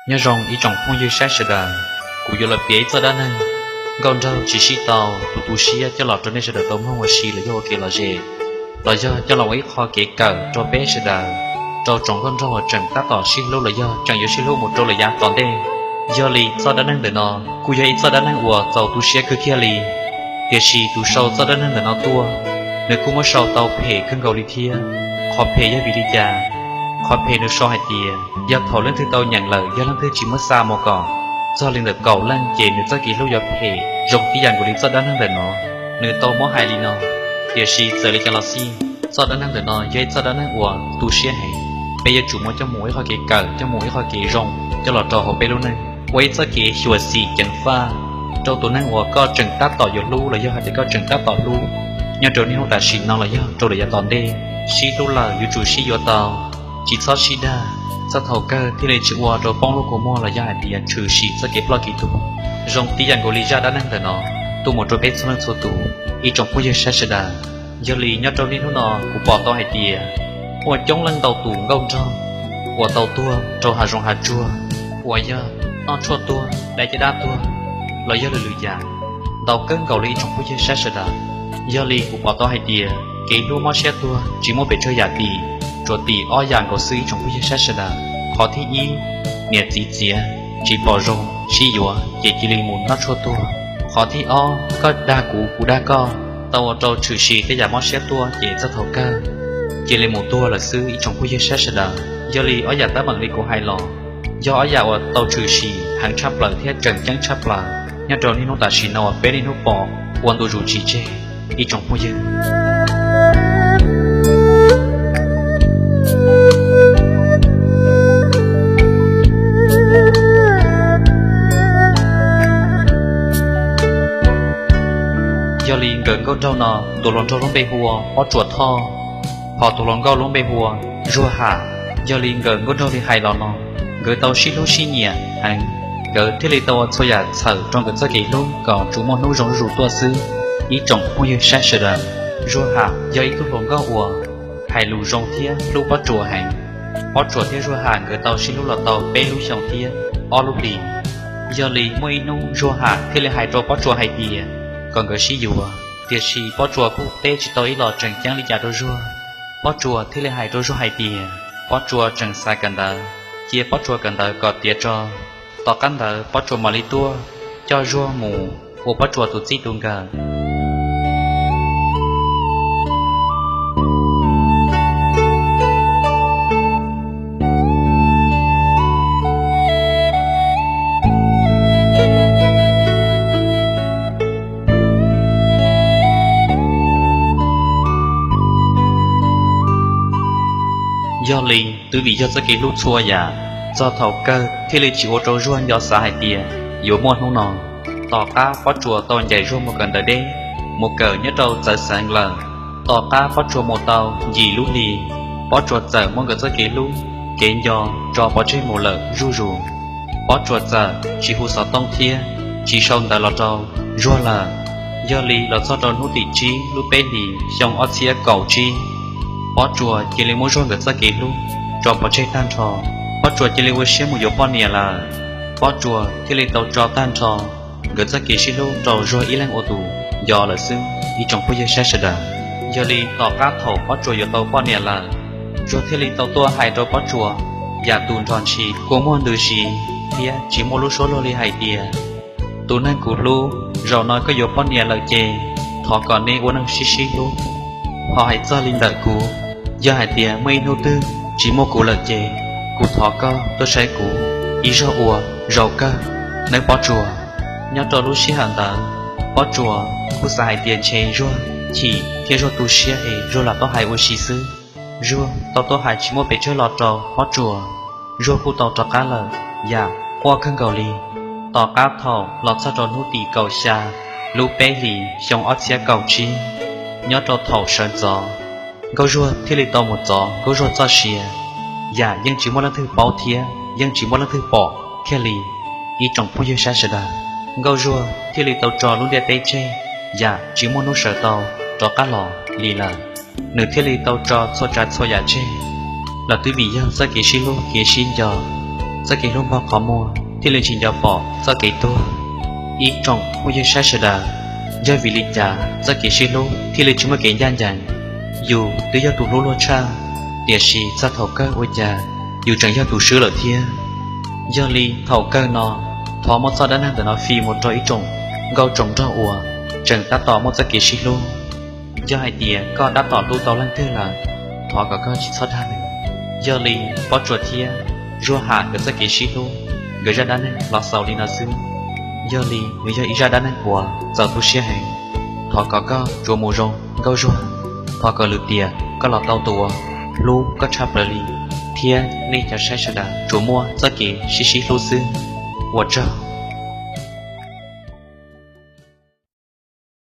Nyob zoo ib tsoom phooj ywg saib sawv daws, kuv yuav los piav ib txoj dab neeg nkauj nraug tsis sib tau, tus tu siab coj los rau nej sawv daws tau mloog ua si los yog ua kev lom zem, los yog coj los ua ib qho kev kawm rau peb sawv daws, rau tsoom nkauj nraug uas tseem tab tom sib hlub los yog tseem yuav sib hlub mus rau lawm yav tom ntej. Yog li txoj dab neeg ntawm no kuj yog ib txoj dab neeg uas txaus tu siab kawg kiag li. Tiam sis tus sau txoj dab neeg ntawm no tuaj, nws kuj muab sau tau phem kawg nkaus li thiab. Qhov phem yog vim li cas? Qhov phem nws sau hais tias yog thaum leej twg tau nyeem lawm yog leej twg tsis muab xa mus kom txog li ntawm kaum leej ces nws txoj kev hlub yuav phem zoo tib yam nkaus li txoj dab neeg ntawm no. Nws tau muab hais li no, tiam sis txawm li cas los xij, txoj dab neeg ntawm no yog ib txoj dab neeg uas tu siab heev. Peb yuav tsum muab coj mus ua ib qho kev kawm, coj mus ua ib qho kev zoo coj los rau hauv peb lub neej, ua ib txoj kev xyuam xim ceev faj rau tus neeg uas koj tseem tab tom yuav hlub los yog hais tias koj tseem tab tom hlub nyob rau niaj hnub tam sim no los yog rau lawm yav tom ntej. Sib hlub lawm yuav tsum sib yuav tau, tsis txhob sib dag, txog thaum kawg thiaj li tsis ua rau poob lub kua muag los yog hais tias tshwm sim txoj kev ploj kev tuag. Zoo tib yam nkaus li zaj dab neeg ntawm no tuaj mus rau peb txhua leej txhua tus, ib tsoom phooj ywg saib sawv daws. Yog li nyob rau niaj hnub no kuv pom tau hais tias muaj coob leej ntau tus nkauj nraug uas tau tuag rau hav zoov hav tsuag, uas yog noj tshuaj tuag, dai caj dab tuag, los yog lwm lwm yam, ntau kawg nkaus li ib tsoom phooj ywg saib sawv daws. Yog li kuv pom tau hais tias kev hlub mob siab tuag tsis muaj pes tsawg yam tim, tsuas tim ob yam nkaus xwb ib tsoom phooj ywg saib sawv daws. Qhov thib ib, niam txiv txiav tsis pom zoo sib yuav ces cia li mus noj tshuaj tuag. Qhov thib ob, koj dag kuv kuv dag koj, tau ua rau tshwm sim tej yam mob siab tuaj ces txog thaum kawg cia li mus tuag lawm xwb ib tsoom phooj ywg saib sawv daws. Yog li ob yam teeb meem li kuv hais los yog ob yam uas tau tshwm sim heev tshaj plaws thiab tseem ceeb tshaj plaws nyob rau niaj hnub tam sim no uas peb niaj hnub pom ua ntu zus tsis tseg ib tsoom phooj ywg. Yog li nkawm nkauj nraug no tus hluas nraug lub npe hu ua Pob Tsuas Thoj, hos tus hluas nkauj lub npe hu ua Zuag Ham. Yog li nkawm nkauj nraug li hais los no, nkawd tau sib hlub sib nyiam heev, nkawd thiaj li tau ua txhua yam txhawm rau nkawd txoj kev hlub kom tsuas muaj hnub zoo zuj zus tuaj xwb ib tsoom phooj ywg saib sawv daws. Zuag Ham yog ib tug hluas nkauj uas hais lus zoo thiab hlub Pob Tsuas heev. Pob Tsuas thiab Zuag Ham nkawd tau sib hlub los tau peb lub xyoos thiab ob lub hlis. Yog li muaj ib hnub Zuag Ham thiaj li hais rau Pob Tsuas hais tias kom nkawd sib yuav, tiam sis Pob Tsuas kuj teb tsis tau ib los tseem ceeb li cas rau Zuag. Pob Tsuas thiaj li hais rau Zuag hais tias Pob Tsuas tseem xav kawm ntawv, cia Pob Tsuas kawm ntawv kom tiav tso. Tom qab ntawd Pob Tsuas mam li tuaj coj Zuag mus ua Pob Tsuas tus txij tus nkawm. Yog li twb vim yog txoj kev hlub txhua yam, txog thaum kawg thiaj li tsis ua rau Zuag nco xav hais tias yuav muaj hnub no. Tom qab Pob Tsuas tau ncaim Zuag mus kawm ntawv deb, mus kawm nyob rau txawv xeev lawm. Tom qab Pob Tsuas mus tau yim lub hli, Pob Tsuas txawm muab nkawd txoj kev hlub, kev nco tso pov tseg mus lawm zuj zus. Pob Tsuas txawm tsis hu xov tooj thiab tsis sau ntawv los rau Zuag lawm. Yog li los txog rau hnub tim tsib lub peb hlis xyoo ob txhiab kaum tsib, Pob Tsuas cia li muab Zuag nkawd txoj kev hlub tso pov tseg tag nrho. Pob Tsuas cia li ua siab mus yuav poj niam lawm. Pob Tsuas thiaj li tau tso tag nrho nkawd txoj kev sib hlub rau Zuag ib leeg ua tus nco lawm xwb ib tsoom phooj ywg saib sawv daws. Yog li tom qab thaum Pob Tsuas yuav tau poj niam lawm, Zuag thiaj li tau tuaj hais rau Pob Tsuas yam tus nrog ntshis kua muag ntws zi thiab tsis muaj lub suab luag li hais tias, tus neeg kuv hlub, zaum no koj yuav poj niam lawm ces thov kom neb ua neej sib sib hlub. Ho hais txog li ntawm kuv, yog hais tias muaj ib hnub twg tsis muaj kuv lawm ces kuv thov koj tuaj saib kuv ib zaug ua zaum kawg nawb Pob Tsuas. Nyob rau lub sij hawm ntawd, Pob Tsuas kuj xav hais tias ntshe Zuag chim thiab Zuag tu siab es Zuag lam tuaj hais ua si xwb. Zuag tau tuaj hais tsis muaj pes tsawg los rau Pob Tsuas, Zuag kuj tau rov qab lawm yam quaj kawg nkaus li. Tom qab thaum los txog rau hnub tim kaum xya lub peb hlis xyoo ob txhiab kaum tsib, nyob rau thaum sawv ntxov, Nkauj Zuag thiaj li tau mus txov Nkauj Zuag txoj sia, yam yeej tsis muaj leej twg paub thiab yeej tsis muaj leej twg pom kiag li ib tsoom phooj ywg saib sawv daws. Nkauj Zuag thiaj li tau tso lub ntiaj teb tseg, yam tsis muaj hnub sawv tau rov qab los li lawm. Nws thiaj li tau tso txhua tsav txhua yam tseg, los twb vim yog txoj kev sib hlub kev sib nco. Txoj kev hlub npog qhov muag thiaj li tsis nco pom txoj kev tuag. Ib tsoom phooj ywg saib sawv daws, yog vim li cas txoj kev sib hlub thiaj li tsis muaj kev ncaj ncees? Yus twb yog tus hlub luag tshaj, tiam sis txog thaum kawg ua cas yus tseem yog tus swb lawm thiab. Yog li thaum kawg no, thov muab txoj dab neeg ntawm no fij mus rau ib tsoom nkauj tsoom nraug uas tseem tab tom muaj txoj kev sib hlub. Yog hais tias koj tab tom hlub tau leej twg lawm, thov kom koj tsis txhob dag nws. Yog li Pob Tsuas thiab Zuag Ham nkawd txoj kev sib hlub, nkawd zaj dab neeg los xaus li no xwb. Yog li nws yog ib zaj dab neeg uas txaus tu siab heev. Thov kom koj tsuas mus zoo nkauj Zuag, thov kom lwm tiam koj los tau tus uas hlub koj tshaj plaws li, thiab nej cov saib sawv daws tsuas muaj txoj kev sib sib hlub xwb. Ua tsaug.